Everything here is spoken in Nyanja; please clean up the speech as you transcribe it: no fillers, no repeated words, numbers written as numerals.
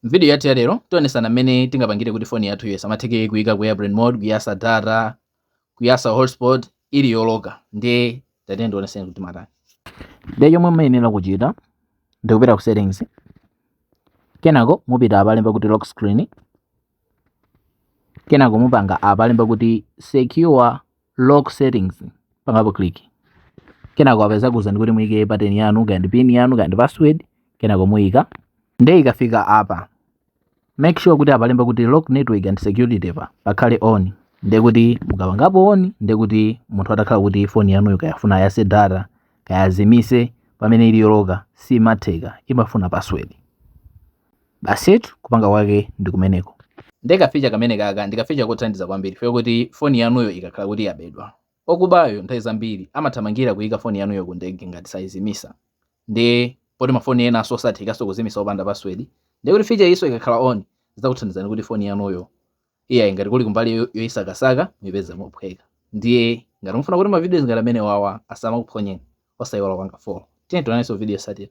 M'video yathu yalero tionesana mmene tingapangire kuti foni yathuyo isamatheke kuyika ku airplane mode, kuyasa data, kuyasa hotspot ili yoloka. Ndiye tatiyeni ndioneseni kuti matani. Ndiye chomwe muyenera kuchita ndikupita ku settings, kenako mupita apa alemba kuti lock screen, kenako mupanga apa alemba kuti secure lock settings, pangapo click. Kenako apeza kuwuzani kuti muyike pattern yanu, kaya ndi pin yanu, kaya ndi password, kenako muyika. Ndiye ikafika apa, make sure kuti apalemba kuti lock network and security pa pakhale on. Ndiye kuti mukapangapo on, ndiye kuti munthu atakhala kuti foni yanuyo kayafuna ayase data, kaya azimise pamene ili yoloka, simatheka, imafuna password. Basitu, kupanga kwake ndi kumeneko. Ndiye kafeature kamene kaka ndi kafeature kothandiza kwambiri fika kuti foni yanuyo ikakhala kuti yabedwa, okubayo nthawi zambiri amathamangira kuyika foni yanuyo ku ndege ngati sayizimisa. Ndiye poti mafoni ena aso sathekanso kuzimisa opanda password, ndiye kuti feature iso ikakhala on, zidzakuthandizani kuti foni yanuyo iyayi, ngati kuli kumbali yoyisakasaka, muyipeza mophweka. Ndiye ngati mufuna kuti mavidiyo ngati amene wawa asamakuphonyeni, osayiwala kupanga follow. Tiye tionanso video satira.